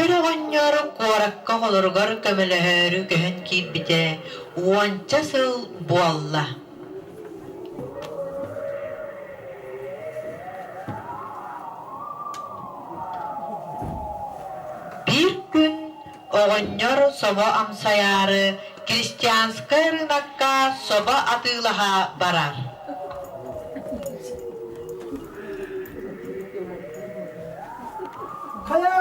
Бүөдэр оҕонньор куоракка оҕолоругар көмөлөһөөрү көһөн киирбитэ уонча сыл буолла. Биир күн оҕонньор собо амсайаары Крестьянскай рынокка собо атыылаһа барар. Хайа!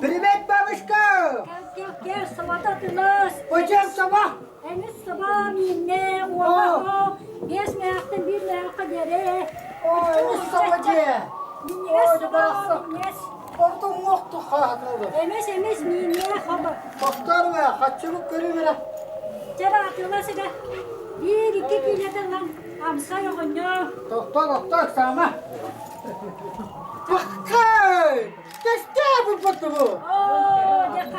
Привет, бабушка! Кэл, кэл, собото атылас. Почем собо? Эмис собо мииннэ, уола биэс мээхтэн биир мээххэ диэри. Ой, собо дьиэ. Минньигэс собо, минньигэс. Ордук муохту хаатылы. Эмис, эмис мииннэ хобо. Тохтор бе, хаччыбыт көрүмэрэ. Чэ, атылас игэ. Биир, икки киилэтэ ылан амсай оҕонньор. Тохтор, тохтор, саама. Баккай! Тэстээбит бу!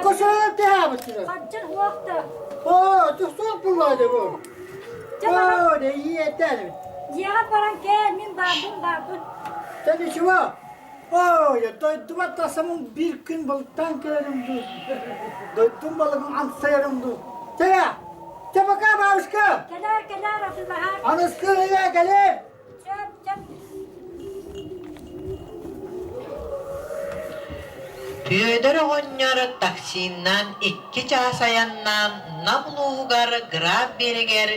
Көсөйөн тэһээбит Хаччын хуохта. Оо, тустуох буллаады бу. Оо, да иэтэн. Дьиэҕэ баран кэл, мин баарбын, баарбын. Ты ничего? Оо, я дойдубар тасамын биир күн балыктаан кэлэрим дуу. Дойдум балыгын амсайарым дуу. Чэ, чэ пока, бабушка! Кэлээр, кэлээр, атылаһар. Аныскы ыйа кэлээр! Бүөдэр оҕонньор таксиннан икки чаас айаннаан Нам улууһугар Граф Биэрэгэр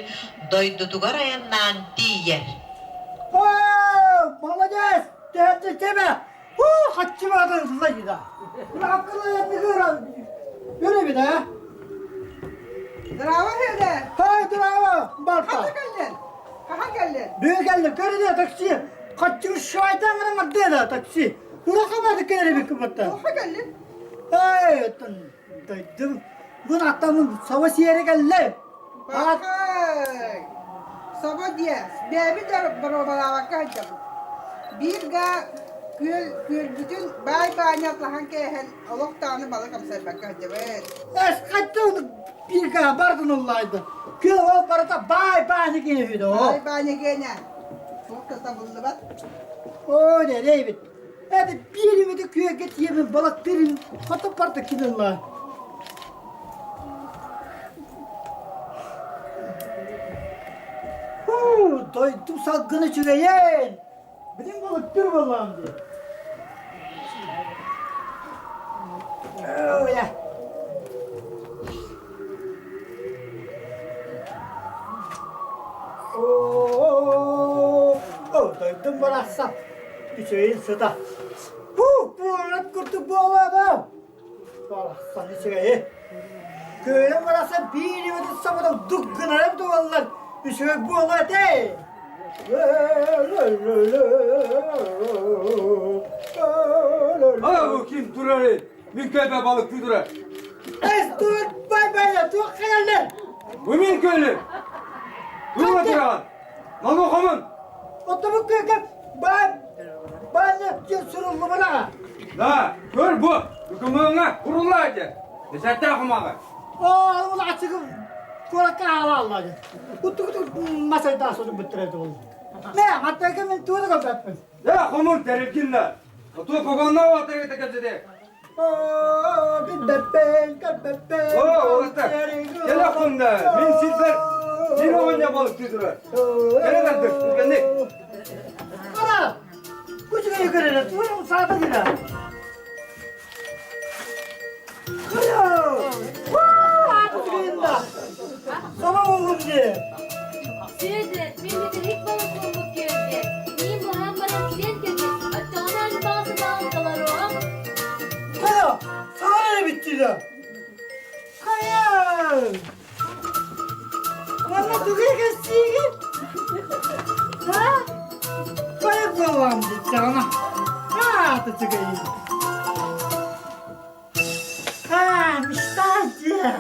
дойдутугар айаннаан тиийэр. Оо, молодец! Тэһэ Уу, хаччыбаатын ылла Өрөбүт аа? Здраво, Федя! Хай, здраво, Барта! Хаһан кэллин? Хаһан кэллин? Бүгүн кэллим, көрүнэ такси. Хаччы шайтан гынан мардыа такси. Урахамады кэлэрибит кыбатта. Туохха кэллин? Эй, оттон дойдум бу аттамын саба сиэри кэллэ. Бахай! Собо диэ, бэйэбит да боруобалаабакка сылдьабыт. Биир га күөл күөлбүтүн баай баанньа атлаһан кээһэн олох даҕаны балык амсайбакка сылдьабыт. Эс хаттан биир га бардын уллайды. Күөл ол барыта баай баанньа киэһүдэ о. Баай баанньа гиэнэ. Суох да табыллыбат. Оо, дэрейбит. Это бииримити күөлгэ тиэмин балыктырын хото барда кинилла. Хуу, дойдум салгын үчүгэйин! Билин балыктыр буоллаҕым дии. Ой, Оо, дойдум барахсан үчүгэйин сыта. Бу буорат курдук буолуо Барахсан үчүгэйи. Күөлүм барахсан биир ибитин сабыдал дук гынарым туоллар үчүгэй буолуо этэ. Aa bu kim durar? Mükemmel balıklı durar. Эс тур бай бай туох кэлэллэр? Bu min köylü. Durma duran. Lan okamın. Оттубут күөкэ бай баанньа диэн суруллубатаҕа. Да, көр бу. Үкүмүҥҥэ курулла диэн. Десятте кумаҕы. Оо, ол ачыгым куоракка хаалаалла диэн. Уттугутук масайдаа сотун бүттэрэ буолла. Мэ, хаттайга мен туода көрбөппүн. Да, хомун тэрилгин да. Ту погонна отырыта кэлсэде. Оо, билбэппин, көрбөппүн. Оо, олutta. Кэлэ хунда. Мин силбэр сир оҕонньо балыктыы турар. Кэлэ тардык, түргэнник. Ана, күчүгэй көрөрө, тугун саата дира. Кыйо! Күчүгэйинда. Саба болдум дии. Сүөдэр, мин бүтэһик балык буолбут күөлгэ. Миин буһан баран килиэн кэлбит, оччоҕуна аны баҕас Хайа, саҥа эрэ бүттүлэ. Хайа! Манна тугу кэпсиигин? А? Хайа буоллаҕым дии, Аата чыгайын. А, мечта дии.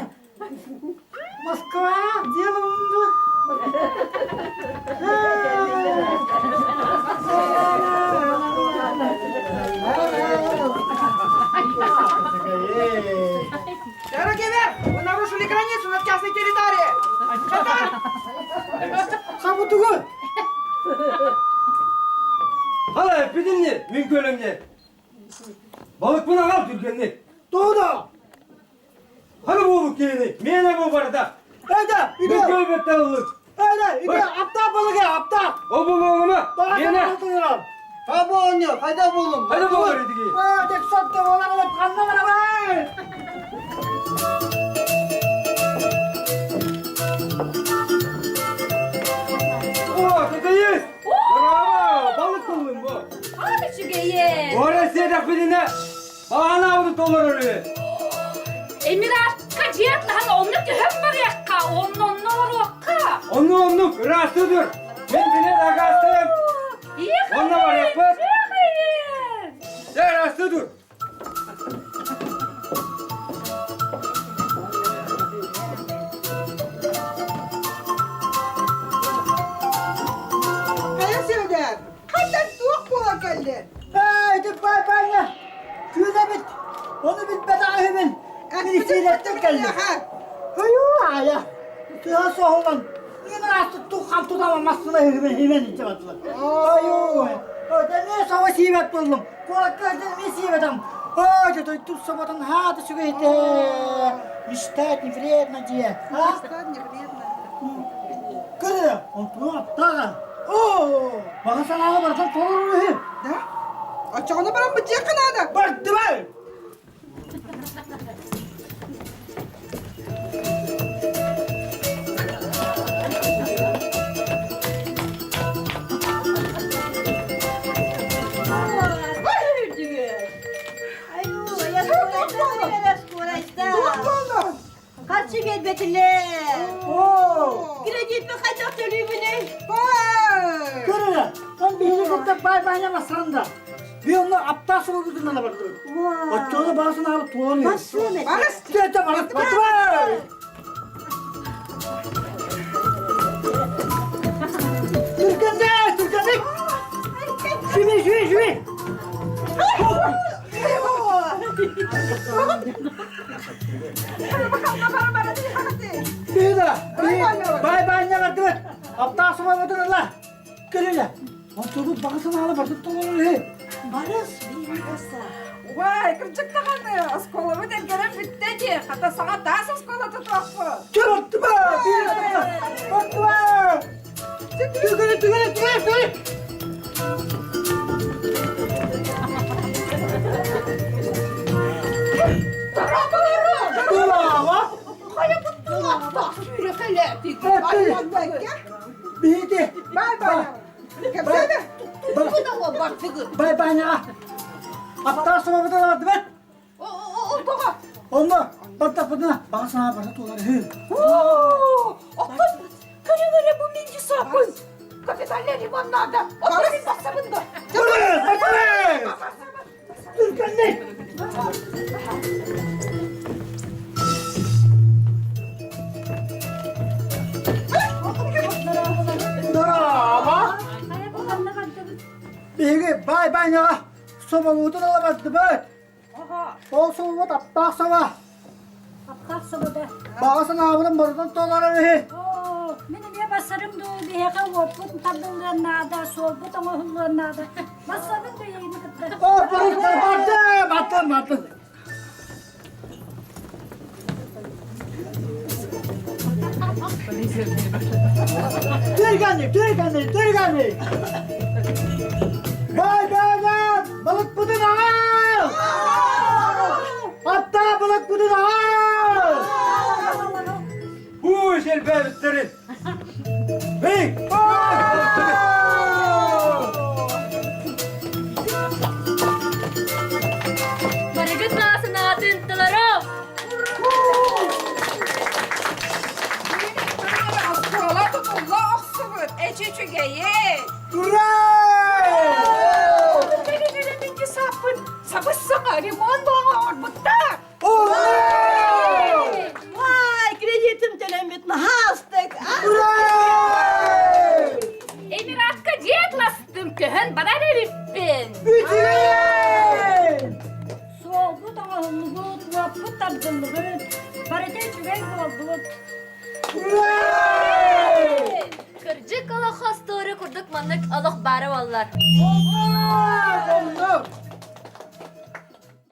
Москва, делом Руки вверх! Вы нарушили границу на частной территории! Хабутугу! Hala эппитим не, мин көлөмне. Балыкпын аҕал түргэнник. Тууда! Ханы буолу киһини, миэнэ бу барда. Эйда, Бу иди! көрбөттөн ыллык. Эйда, иди, апта балыгы, апта! Ол бу буолума, миэнэ. Ха буолню, хайда буолум? Хайда буолар итиги? Аа, тек сотто болар деп ханна барабай! О, тетейиз! Браво! Балык кыллым бу. Аны үчүгэйин! Ора сиэтэх билинэ, баҕана толорор үһү. Эмиратка дьиэт лаһан онно түһэн барыахха, онно онно оруохха. Онну оннук, ыраастыы тур. Мен билет акаастыым. Онно барыахпыт. Дэ ыраастыы тур. Хайа Сүөдэр, хантан туох буолан кэллин? Эй, бай-байа! Күнэбит! Ону билбэтэх үһүбүн! Милициялэртэн кэллим. Хойуу, аайа! Тыа соһулан, ыраастык туххан тутама массыына үһүбүн химен илдьэ бардылар. Хойуу! Эмиэ саба сиибэт буоллум. Куоракка эмиэ сиэбэтим. Ой, дьэ, тур саботан хаата сүгэйдэ. Мечтать не вредно дьиэ. Мечтать не вредно. Көрө, онтуну аттаҕа. Оо, баҕа санааҕа барытын толору үһү. Да? Оччоҕуна баран быдьыахха наада. Бардыбай! Харчы биэрбэтилэр. Кредитпин хайдах төлүүбүнүй? Көрүнэ, он биһиги кытта бай-байа масырында. Би онно аптаа суругутунан бардыбыт. Оччоҕо баасын аабыт туолан Барыс! Тиэтэ барыс! Батыбай! Түргэнде, түргэнник! Шүми, шүми, шүми! Биһиги бай-байня бардыбыт. Аптаа суругутун ыла. Көрүнэ, онтубут баҕасын аала бардыт толору үһү. Барыс, биир Уай, кырдьык даҕаны, оскуолабыт эргэрэн бүттэ дии, хата саҥа таас оскуола тутуохпут. Чөрөттүбэ! Баттыба! Түгүрү, түгүрү, түгүрү, түгүрү! Браво! Биһиги Бай-бай. Кэпсэбэ. Бай-байнаҕа Аптаах сабабытын бардыбыт. Онно бардахпытына баҕа санаа барыта туолар үһү. Оттон көрүҥ бу мин десаппын. Капитальный ремонт надо. Оттон мин бассабын да. Түргэнник! Браво! Биһиги бай-байнаҕа соболуутун ыла бардыбыт. Ол собобут аптаах саба. Аптаах собода. Баҕа санаабытын барытын толорор үһү. Оо, мин эмиэ бассарым дуу, биһиэхэ уоппут тардыллыан наада, суолбут оҥоһуллуон наада. Бассабын дуу эйигини кытта. Оо, барды, барды, барды. Түргэнник, түргэнник, түргэнник! Бай-байлар, балыкпытын аҕал! Аттаа балыкпытын аҕал! Бу сэлбээбиттерин! Эй! Барыгыт баҕа толору! Оскуола тутулла охсубут, эчи үчүгэйин! Ура! Мин десаппын сабыс-саҥа ремонт буола оҥорбуттар! Вай, кредитим төлөммүт наһаастык. Ура! Эмиратка дьиэт ластым, көһөн барар эбиппин. Үчүгэй! Суолбут оҥоһуллубут, уоппут тардыллыбыт, барыта үчүгэй буолбут. Ура! Кырдьык олох остуоруй курдук маннык олох баара буоллар. Ура!